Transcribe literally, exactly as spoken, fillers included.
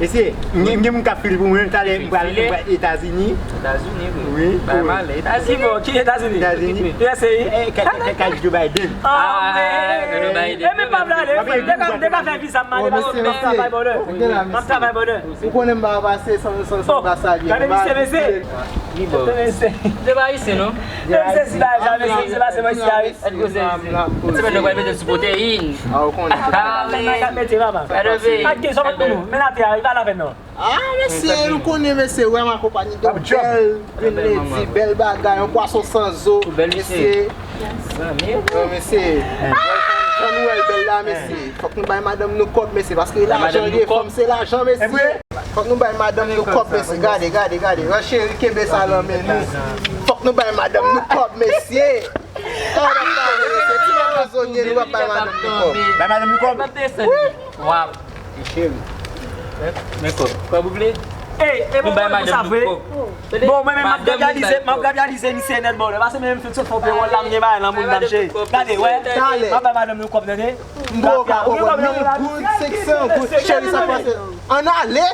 Mesye, m gen, m gen moun k ap file pou mwen, talè m pral, m pral Etazini. Etazini, wi. Wi. Bay malè. Etazini. Ki bò? Ki Etazini? Etazini. U S A. Eh, ka, ka, ka, ka Joe Biden. Ah, men. Joe Biden. E men pa vle ale, frè. Te ka, te ka fè viza m ale, paske m ap travay bòdè. M ap travay bòdè. Ou konnen m pa pase san, san, san anbasad. Gade misye, mesye. Li bon. Mesye. De pa isi, non? Mesye, si bagay sa, mesye, misye pase mwen isi a, wi. Èt koze, mesye. Se mwen nou pral mete sou pwoteyin. Ah, ou konnen. Ah, men nan ka mete, papa. Gade, ve. Ak gen sòt pou nou. Men atè a, li pa lapenn, non. Ah, mesye, nou konnen, mesye, wè m akonpanye de bèl grenn ledi, bèl bagay, yon pwason san zo, mesye. Non, mesye, jan nou wè l bèl la, mesye. Fòk nou bay madanm nou kòb, mesye, paske lajan li ye, fanm se lajan, mesye. Fòk nou bay madanm nou kòb, mesye. Gade, gade, gade. Jan cheri kenbe sa nan men nou. Fòk nou bay madanm nou kòb, mesye. Ah, w ap pale, mesye. Ti madanm zonye, nou ap bay madanm nou kòb. Bay madanm nou kòb. Wi. Cheri. Men kòb. Kòb ou vle? Ey, e bon, bon, sa vre. Bon, mwen menm, m ap grabyalize, m ap grabyalize misye nèt, bon, paske mwen menm, tout sot fè yon pawòl la, m gen bagay nan moun nan, cheri. Gade, wè. M ap bay madanm nou kòb, tande. M ba w ka konprann mil goud, senk san goud. Cheri, sa k pase? Ann ale.